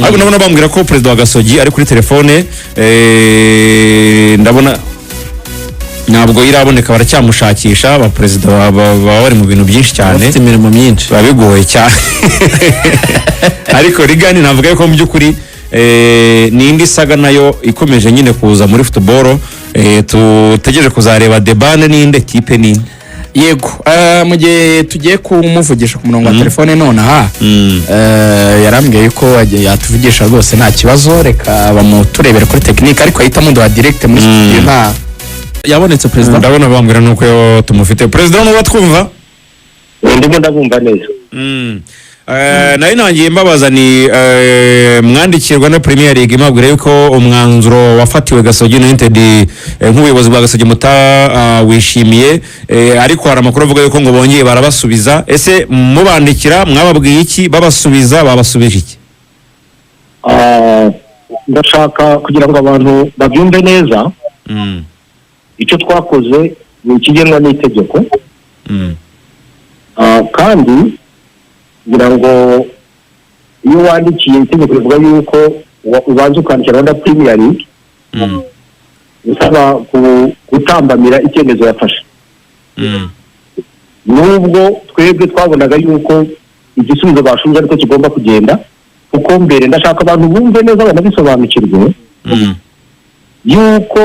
Ariko ndabona bambwira ko perezida wa Gasogi ari kuri telefone. Ndabona ntabwo iraboneka, baracyamushakisha. Abaperezida baba bari mu bintu byinshi cyane. Bafite imirimo myinshi. Biba bigoye cyane. Ariko rigani navuga yuko mu by'ukuri ni indi saga nayo ikomeje nyine kuza muri football. Tutegereje kuzareba debane n'indi kipe n'indi. Yego, mu gihe tugiye kumuvugisha ku murongo wa telefone nonaha, yarambwiye yuko yatuvugisha rwose nta kibazo. Reka bamuturebere kuri tekinike, ariko ahita amuduha direct muri studio nta Yabonetse perezida? Ndabona bambwira nuko tumufite. Perezida, nuba twumva? Ndimo ndabumva neza. Nari nangiye mbabaza ni mwandikiye Rwanda Premier League mbabwira yuko umwanzuro wafatiwe Gasogi United, nk'ubuyobozi bwa Gasogi muta wishimiye, ariko hari amakuru avuga yuko ngo bongeye barabasubiza. Ese mubandikira mwababwiye iki? Babasubiza babasubije iki? Ndashaka kugira ngo abantu babyumve neza. Icyo twakoze ni ikigenwa n'itegeko. Kandi kugira ngo iyo wandikiye, itegeko rivuga yuko ubanza ukandikira Rwanda Premier League usaba gutambamira icyemezo yafashe, nubwo twebwe twabonaga yuko igisubizo bashubije ariko kigomba kugenda. Kuko mbere, ndashaka abantu bumve neza banabisobanukirwe yuko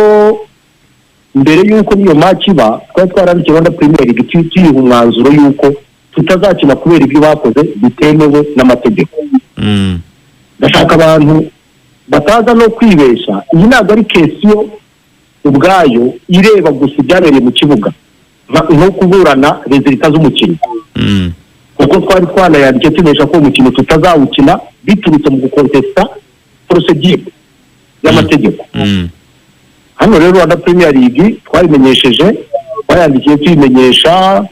mbere yuko n'iyo match iba, twari twarandikiye Rwanda Premier League tuyiha umwanzuro yuko tutazakina kubera ibyo bakoze bitemewe n'amategeko. Ndashaka abantu bataza no kwibesha. Iyi ntabwo ari question ubwayo ireba gusa ibyabereye mu kibuga, nko kuburana résultat z'umukino, kuko twari twanayandikiye tumenyesha ko uwo mukino tutazawukina biturutse mu gukontesita procédure y'amategeko. Hano rero Rwanda Premier League twabimenyesheje, twayandikiye tuyimenyesha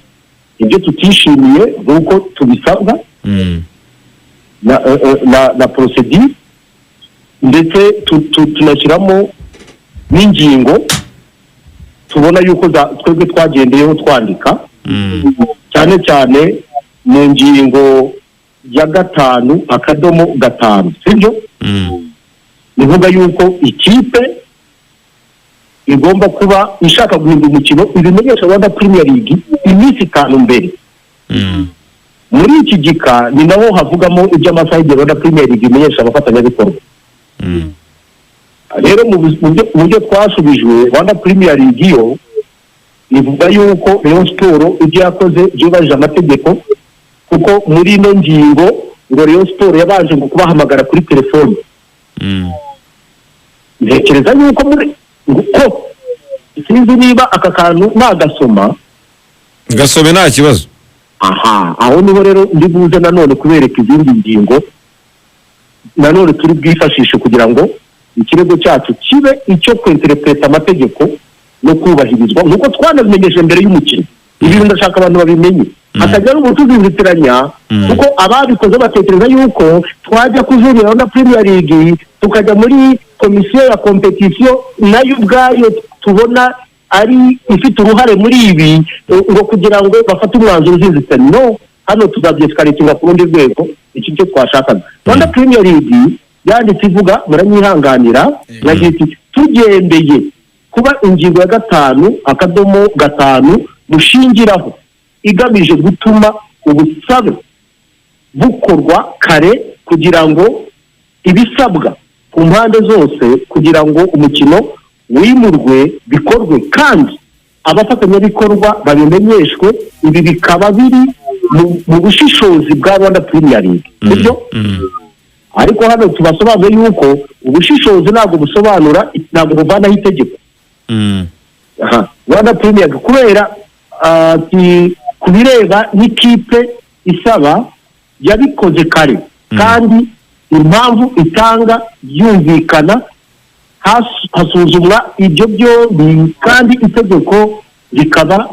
ibyo tutishimiye nk'uko tubisabwa na procédure, ndetse tunashyiramo n'ingingo tubona yuko twebwe twagendeyeho twandika, cyane cyane mu ngingo ya 5.5, sibyo? Bivuga yuko ikipe igomba kuba ishaka guhindura umukino ibimenyesha Rwanda Premier League iminsi 5 mbere. Muri iki gika ni naho havugamo iby'amasaha y'igihe Rwanda Premier League imenyesha abafatanyabikorwa. Rero mu byo twasubijwe, Rwanda Premier League yo ivuga yuko Rayon Sport ibyo yakoze byubahirije amategeko, kuko muri ino ngingo ngo Rayon Sport yabanje ngo kubahamagara kuri telefone. Ntekereza yuko muri ngo ko sinzi niba aka kantu nagasoma. Gasome, nta kibazo. Aha, aho niho rero ndi buze nanone kubereka izindi ngingo nanone turi bwifashishe kugira ngo ikirego cyacu kibe icyo kwenterepureta amategeko no kubahirizwa, nk'uko twanabimenyesheje mbere y'umukino. Ibintu ndashaka abantu babimenye, hatagira n'umuntu uzizitiranya, kuko ababikoze batekereza yuko twajya kujurira Rwanda Premier League, tukajya muri komisiyo ya compétition nayo ubwayo tubona ari ifite uruhare muri ibi, ngo kugira ngo bafate umwanzuro uzinzitse. No hano tuzabyescalatinga ku rundi rwego. Iki cyo twashakaga, Rwanda Premier League yanditse ivuga, muranyihanganira, yagira iti: "Tugendeye kuba ingingo ya 5.5 mushingiraho igamije gutuma ubusabe bukorwa kare kugira ngo ibisabwa ku mpande zose kugira ngo umukino wimurwe bikorwe kandi abafatanyabikorwa babimenyeshwe, ibi bikaba biri mu bushishozi bwa Rwanda Premier League." Sibyo? Ariko hano tubasobanuye yuko ubushishozi ntabwo busobanura, ntabwo buvanaho itegeko. Aha Rwanda Premier League kubera ku bireba n'ikipe isaba yabikoze kare kandi impamvu itanga yumvikana, hasuzumwa ibyo byombi kandi itegeko rikaba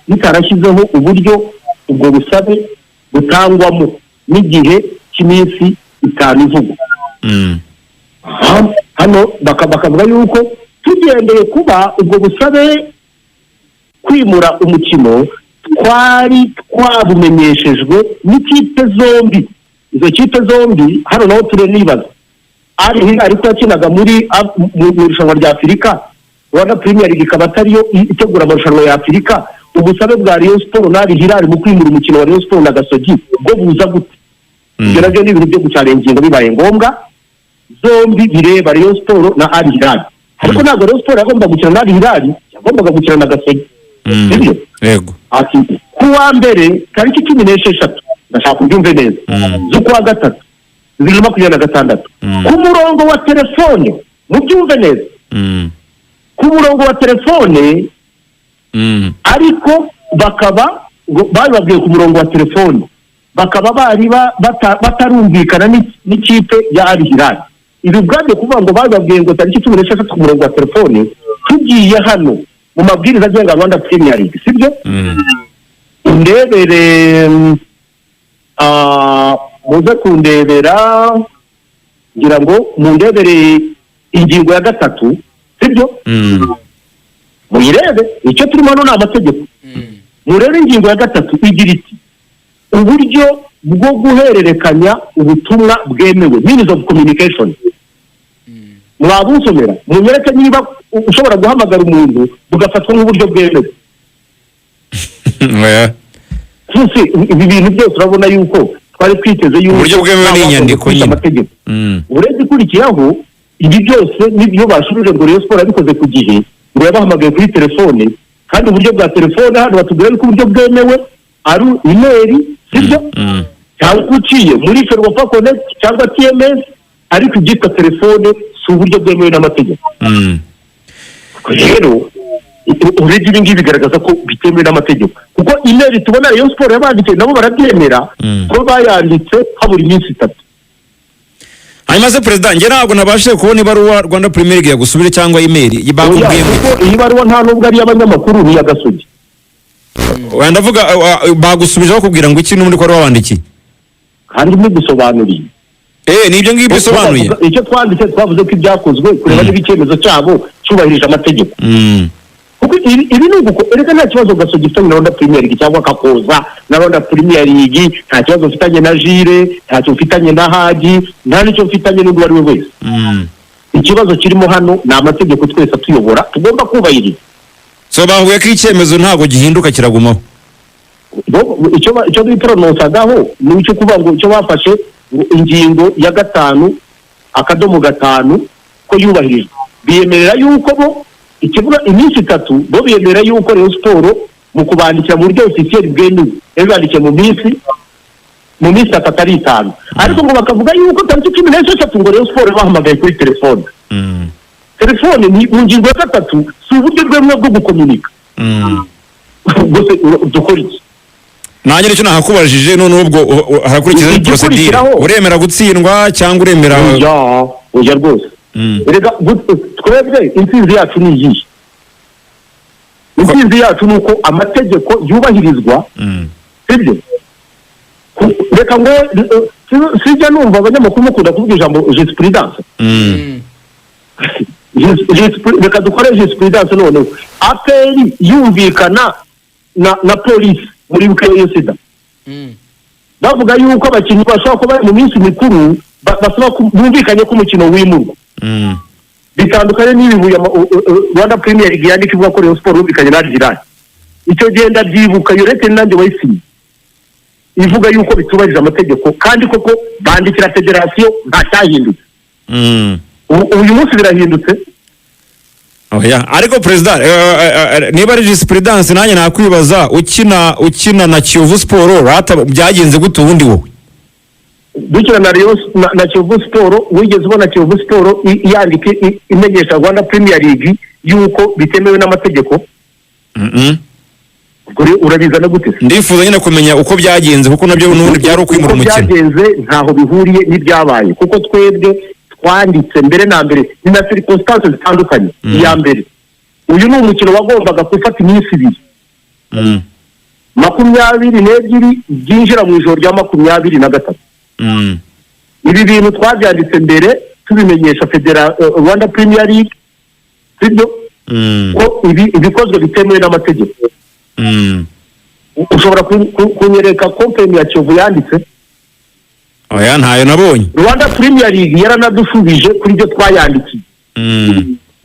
ritarashyizeho uburyo ubwo busabe butangwamo n'igihe cy'iminsi 5 ivugwa. Hano bakavuga yuko tugendeye kuba ubwo busabe kwimura umukino twari twabumenyeshejwe n'ikipe zombi. Izo kipe zombi hano naho turanibaza, Al Hilal ariko yakinaga mu irushanwa rya Afurika, Rwanda Premier League ikaba atariyo itegura amarushanwa ya Afurika. Ubusabe bwa Rayon Sport na Al Hilal mu kwimura umukino wa Rayon Sport na Gasogi bwo buza gute? Ibyo nabyo ni ibintu byo guchallenginga bibaye ngombwa. Zombi bireba Rayon Sport na Al Hilal, ariko ntabwo Rayon Sport yagombaga gukina na Al Hilal, yagombaga gukina na Gasogi, sibyo? Yego. Ati ku wa mbere tariki 16, ndashaka kubyumve neza, z'ukwa gatatu 2026, ku murongo wa telefone, mubyumve neza, ku murongo wa telefone, ariko bakaba ngo babibabwiye ku murongo wa telefone, bakaba bari batarumvikana n'ikipe ya Al Hilal. Ibi ubwabyo kuvuga ngo babibabwiye ngo tariki 16 ku murongo wa telefone, tugiye hano mu mabwiriza agenga Rwanda Premier League, sibyo? Ndebere, muze kundebera, ngira ngo mundebere ingingo ya gatatu, sibyo? Muyirebe, icyo turimo hano ni amategeko. Murebe ingingo ya gatatu, igira iti: "Uburyo bwo guhererekanya ubutumwa bwemewe", means of communication. Mwabusomera, munyereke niba ushobora guhamagara umuntu bugafatwa nk'uburyo bwemewe. Oya. Tuzi ibi bintu byose, urabona yuko twari twiteze yuko Uburyo bwemewe ni inyandiko kwica nyine. amategeko. Uburenze ikurikiyeho ibi byose nibyo bashubije ngo Rayon Sport yabikoze ku gihe, ngo yabahamagaye kuri telefone, kandi uburyo bwa telefone hano batubwira yuko uburyo bwemewe ari email, sibyo? Cyangwa uciye muri Ferwafa Connect cyangwa TMS, ariko ibyitwa telefone si uburyo bwemewe n'amategeko. Rero urebye ibi ngibi bigaragaza ko bitemewe n'amategeko, kuko email tubona Rayon Sport yabandikiye, nabo barabyemera ko bayanditse habura iminsi 3. Hanyuma se perezida, njye ntabwo nabashije kubona ibaruwa Rwanda Premier League yagusubire cyangwa email bakubwiye Oya, ngo kuko iyi baruwa nta nubwo ari iy'abanyamakuru, ni iya Gasogi. Oya, ndavuga bagusubije bakubwira ngo iki n'ubundi ko wari wabandikiye? Kandi ntigusobanuriye. Eh, ni ibyo ngibyo bisobanuye. Icyo twanditse, twavuze ko ibyakozwe kureba niba icyemezo cyabo cyubahirije amategeko, kuko ibi ni uguko erega nta kibazo Gasogi ifitanye na Rwanda Premier League cyangwa Kakoza na Rwanda Premier League, nta kibazo mfitanye na Jire, ntacyo mfitanye na Haji, nta n'icyo mfitanye n'undi uwo ari we wese. Ikibazo kirimo hano ni amategeko twese atuyobora tugomba kubahiriza. So bavuye ko icyemezo ntabwo gihinduka, kiragumaho. Icyo biporononsagaho ni icyo kuvuga ngo icyo bafashe, ngo ingingo ya 5.5 ko yubahirijwe, biyemerera yuko bo ikivuga iminsi 3, bo biyemerera yuko Rayon Sport mu kubandikira mu buryo officiel bwemewe yabibandikiye mu minsi 3 atari 5, ariko ngo bakavuga yuko tariki 16 ngo Rayon Sport bahamagaye kuri telefone. Telefone ni mu ngingo ya gatatu, si uburyo bwemewe bwo gukominika. Gusa dukora iki? Nanjye nicyo nahakubajije. None ubwo harakurikizaho procedure? Igikurikiraho- Uremera gutsindwa cyangwa uremera? Oya, oya rwose. Erega twebwe intsinzi yacu ni iyihe? Intsinzi yacu ni uko amategeko yubahirizwa, sibyo? Reka ngo sijya numva abanyamakuru mukunda kuvuga ijambo jurisprudence. Reka dukore jurisprudence noneho. APR yumvikana na polisi muri buke sida, bavuga yuko abakinnyi bashobora kuba mu minsi mikuru, basaba bumvikanye ko umukino wimurwa. Bitandukanye n'ibi Rwanda Premier League yandika ivuga ko Rayon Sport yumvikanye na Al Hilal. Icyo gihe ndabyibuka, iyo lettre nanjye wayisinye, ivuga yuko bitubahirije amategeko, kandi koko bandikira federasiyo, nta cyahindutse. Uyu munsi birahindutse. Oya, ariko perezida, niba ari jurisprudence, nanjye nakwibaza, ukina na Kiyovu Sport rata byagenze gute ubundi wowe? Dukina na Rayon na Kiyovu Sport, wigeze ubona Kiyovu Sport yandika imenyesha Rwanda Premier League yuko bitemewe n'amategeko? Ubwo rero urabizana gute se? Ndifuza nyine kumenya uko byagenze, kuko nabyo n'ubundi byari ukwimura Uko umukino. byagenze ntaho bihuriye n'ibyabaye, kuko twebwe twanditse mbere na mbere ni na circonstances zitandukanye. Iya mbere, uyu ni umukino wagombaga gufata iminsi 2, 22 byinjira mu ijoro rya 23. Ibi bintu twabyanditse mbere tubimenyesha Rwanda Premier League, sibyo? Ko ibi ibikozwe bitemewe n'amategeko. Ushobora kunyereka kompanyi ya Kiyovu yanditse? Oya, ntayo nabonye. Rwanda Premier League yaranadusubije kuri ibyo twayandikiye.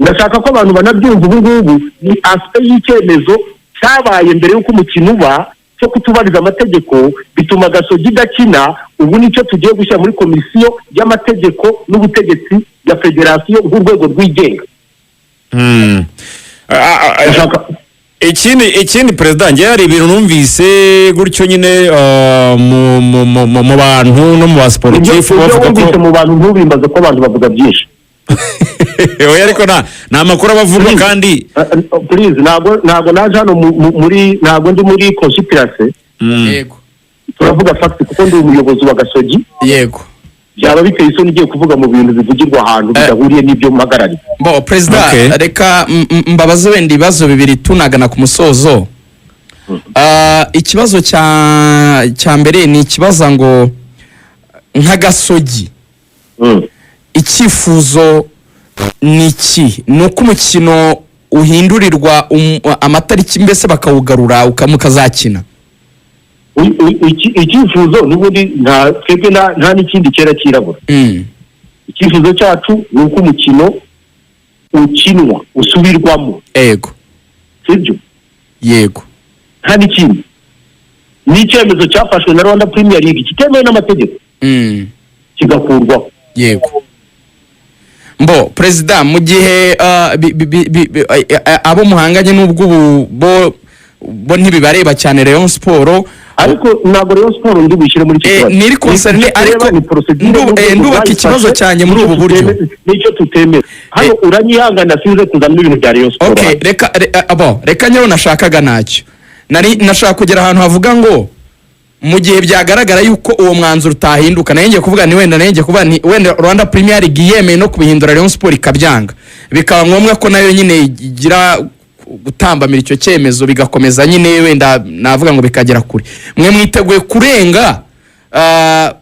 Ndashaka ko abantu banabyumva. Ubu ngubu ni aspect y'icyemezo cyabaye mbere y'uko umukino uba, cyo kutubariza amategeko, bituma Gasogi idakina. Ubu nicyo tugiye gushyira muri komisiyo y'amategeko n'ubutegetsi ya federasiyo nk'urwego rwigenga. Ndashaka Ikindi, perezida, njye hari ibintu numvise gutyo nyine mu bantu no mu Ibyo basportif ibyo bavuga wumvise ko mu bantu, ntubimbaze, ko abantu bavuga byinshi. Oya, ariko nta makuru aba avugwa kandi. Please, ntabwo naje hano muri, ntabwo ndi muri conspiracy. Turavuga fact, kuko ndi umuyobozi wa Gasogi. Byaba biteye isoni ugiye kuvuga mu bintu bivugirwa ahantu bidahuriye n'ibyo mpagarariye. Bo perezida, reka mbabaze wenda ibibazo bibiri tunagana ku musozo. Ikibazo cya mbere ni ikibaza ngo nka Gasogi, icyifuzo ni iki? Ni uko umukino uhindurirwa amatariki, mbese bakawugarura mukazakina? Icyifuzo n'ubundi nta twebwe nta n'ikindi cyera cyirabura. Icyifuzo cyacu ni uko umukino ukinwa, usubirwamo. Sibyo? Yego. Nta n'ikindi. Ni icyemezo cyafashwe na Rwanda Premier League kitemewe n'amategeko, kigakurwaho. Yego. Mbo perezida, mu gihe abo muhanganye n'ubwo ubu bo ntibibareba cyane, Rayon Sport. Ariko ntabwo Rayon Sport ndi bushyire muri icyo kibazo. Niri concerné, Icyo ariko tureba ni procedure n'urwego ndubaka ikibazo rwayifashe, cyanjye muri n'icyo ubu buryo. N'icyo tutemera hano. Uranyihangana, sinze kuzana ibintu bya Rayon Sport. Okay, reka bo reka nyewe nashakaga ntacyo nari nashaka kugera ahantu havuga ngo mu gihe byagaragara yuko uwo mwanzuro utahinduka, nayo ngiye kuvuga ni wenda, nayo ngiye kuvuga ni wenda Rwanda Premier League yemeye no kubihindura, Rayon Sport ikabyanga, bikaba ngombwa ko nayo nyine igira gutambamira icyo cyemezo, bigakomeza nyine, wenda navuga ngo bikagera kure, mwe mwiteguye kurenga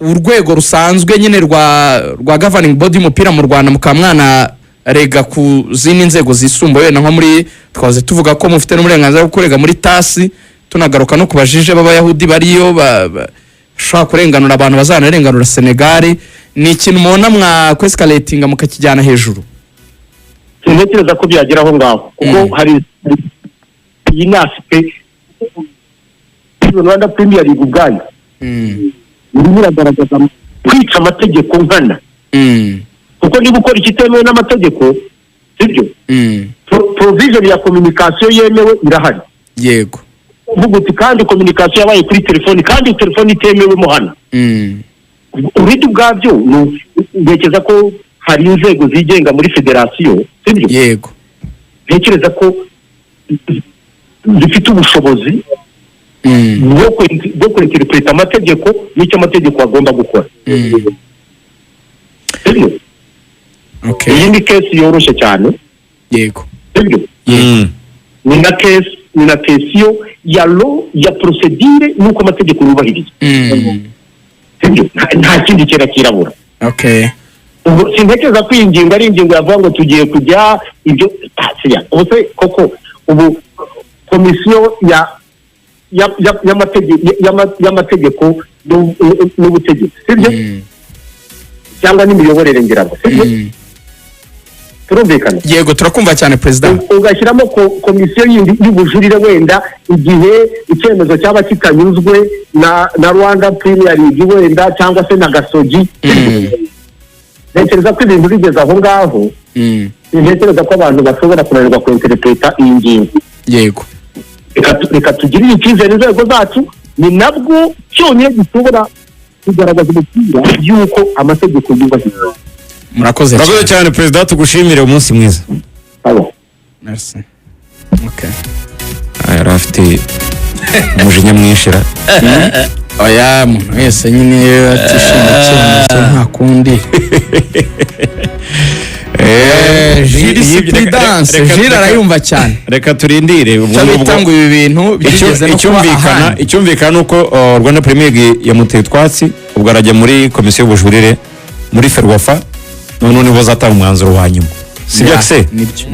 urwego rusanzwe nyine rwa governing body y'umupira mu Rwanda, mukaba mwanarega ku zindi nzego zisumbuye, wenda nko muri, twahoze tuvuga ko mufite n'uburenganzira bwo kurega muri TAS, tunagaruka no ku bajije b'Abayahudi bariyo bashobora kurenganura abantu, bazanarenganura Senegal? Ni ikintu mubona mwa kwescalatinga mukakijyana hejuru? Sintekereza ko byagera aho ngaho, kuko hari iyi ni aspect Rwanda Premier League ubwayo irimo iragaragaza kwica amategeko nkana, kuko niba ukora ikitemewe n'amategeko, sibyo? Provision ya communication yemewe irahari. Uvuga uti kandi communication yabaye kuri telefoni, kandi telefoni itemewemo hano. Uburyo ubwabyo ntekereza ko hari inzego zigenga muri federasiyo, sibyo? Yego. Ntekereza ko zifite ubushobozi bwo kwinterpreta amategeko n'icyo amategeko agomba gukora, sibyo? Okay. Iyi ni case yoroshye cyane. Sibyo? Ni na question ya law, ya procedure, n'uko amategeko yubahirizwa. Sibyo? Nta kindi cyera kirabura. Ubwo sintekereza ko iyi ngingo ari ingingo yavuga ngo tugiye kujya ibyo siya. Ubu se koko ubu komisiyo y'amategeko n'ubutegetsi, sibyo? Cyangwa n'imiyoborere, ngira ngo, sibyo? Turumvikana? Yego, turakumva cyane, perezida. Ugashyiramo komisiyo yindi y'ubujurire, wenda igihe icyemezo cyaba kitanyuzwe na Rwanda Premier League wenda, cyangwa se na Gasogi. Ntekereza ko ibintu bigeze aho ngaho, ntekereza ko abantu bashobora kunanirwa kwinterpreta iyi ngingo. Reka tugirire icyizere inzego zacu. Ni nabwo cyonyine gishobora kugaragaza umupira y'uko amategeko yubahirizwa. Murakoze Urakoze cyane. cyane, perezida, tugushimire, umunsi mwiza. Abo. Merci. Okay. Yari afite umujinya mwinshi ra. Oya, umuntu wese nyine iyo atishimiye icyemezo nta kundi. Jurisprudence, Jules arayumva cyane. Reka turindire ubwo Icyo ngubwo. bita ngo ibi bintu byigeze no kuba Icyumvikana, ahandi. icyumvikana ni uko Rwanda Premier League yamuteye utwatsi, ubwo arajya muri komisiyo y'ubujurire muri FERWAFA, noneho nibo bazatanga umwanzuro wa nyuma, sibyo? Ya, Se nibyo.